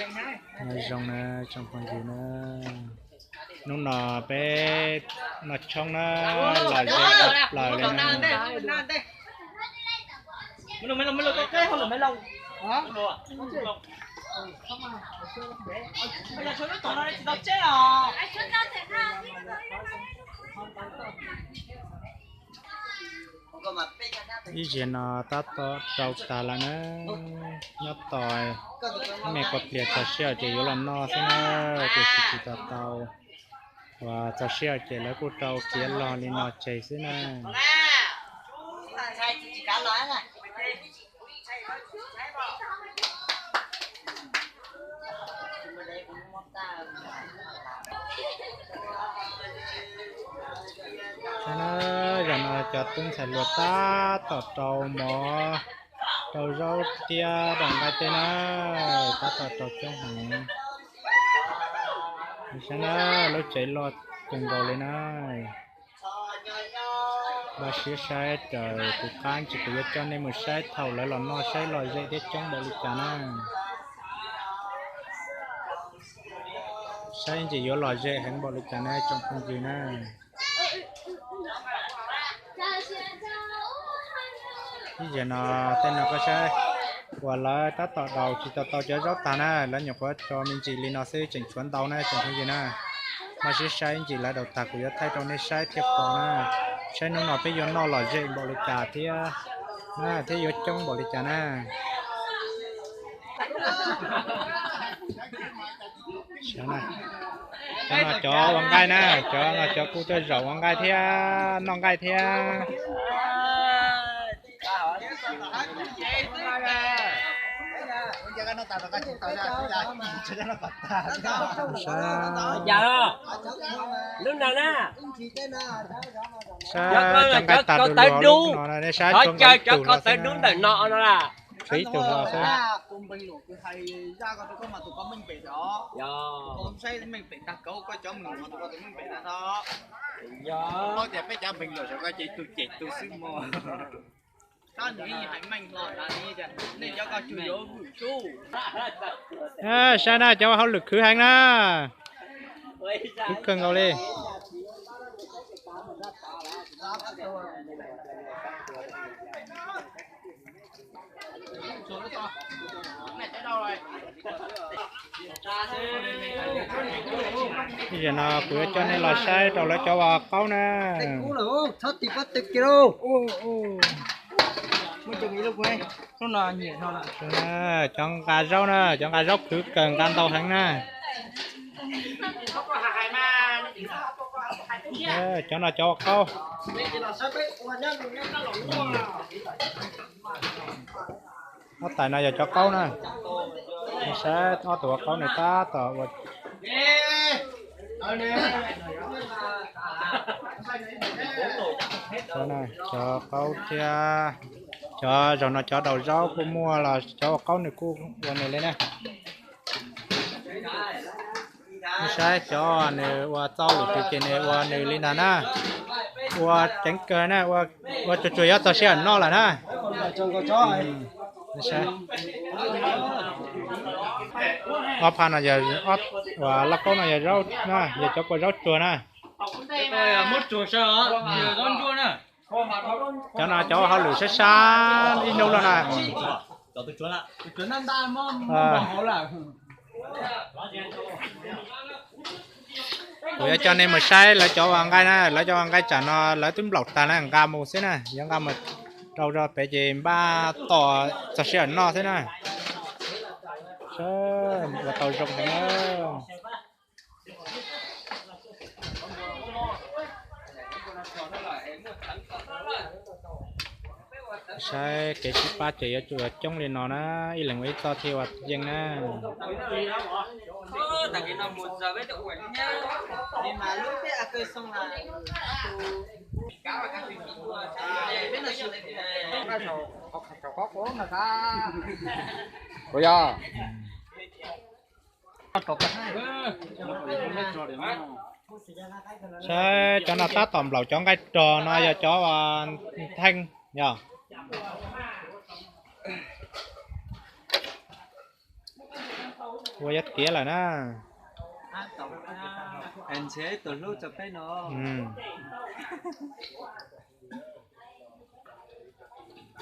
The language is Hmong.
Nyob zoo na tsoom phooj ywg na, hnub no peb noj tshoob na, los ze tshaj plaws li na. Ib zaug no tab tom rau tag lawm na, nyob tos me poj niam txog sij hawm ces yuav los noj xwb na, tiam sis tsis tau tau. Uas txog sij hawm ces lawv kuj rau kiav los li no tseg xwb na. Saib na, zaum no cov tub ntxhais hluas tab tom rau mov, rau zaub thiab rau nqaij tej na, tab tom rau coob heev. Saib na, lub tsev loj kawg nkaus li na. Npaj siab saib raws kuv qab ntsis kuv yuav coj nej mus saib thaum lawv los noj saib lom zem thiab coob npaum li cas na. Saib ntsis yuav lom zem heev npaum li cas na tsoom phooj ywg na. Ib zaug no tej no koj saib, uas lawv tab tom daus tsis tau tau cov zaub tag na, lawv nyuam qhuav tso me ntsis li no xwb tseem tshuav ntau na tsoom phooj ywg na. Npaj siab saib ntsis lawv daus tag kuv yuav thaij rau nej saib thiab pom na. Saib hnub no peb yuav noj lom zem npaum li cas thiab, thiab yuav coob npaum li cas na. Cov no cov ua nqaij na, cov no cov kuj tuaj zaum ua nqaij thiab noj nqaij thiab. Saib, lub no na, saib cov nqaij tag dub dub no, nej saib cov nqaij tug no xwb. Tshuav ib tug hlo xwb. Saib na, cov ua hauj lwm khwv heev na, khwv kawg nkaus li. Ib zaug no kuv yuav coj nej los saib rau lawv cov ua qaub na. Cov nqa zaub na, cov nqa zaub khwv kawg, nqa ntau heev na. Cov no cov ua qaub. Ob tais no yog cov qaub na. Saib ob tug ua qaub nws tab tom ua, cov qaub thiab. Cov zaum no cov daus zaub kuj muaj los cov ua qaub nws kuj ua nws li na. Nej saib cov nws ua txauj lwm tus ces nws ua nws li ntag na. Ua ceev kawg na, ua tsuag tsuag yuav txog sij hawm noj lawm na. Ob pha no yog, uas lauj kaub no yog zaub na, yog cov kua zaub tsuag na. Cov no cov hauj lwm sab sab ib hnub no na. Kuv yuav coj nej mus saib lawv cov ua nqaij na, lawv cov ua nqaij tsam no lawv twb nplaum tag na, nqa mus xwb na, yuav nqa mus rau zog pem ces npaj tos txog sij hawm noj xwb na. Ua tau zoo heev na. Saib kev sib pab ces yuav tsum coob li no na, ib leeg ua ib txoj thiaj ua yeej na. Ua yog, saib cov no tab tom nplaum cov nqaij rog no yog cov theej yog. Ua yob kiav lawm na. Ntshe tus hlub rau peb no.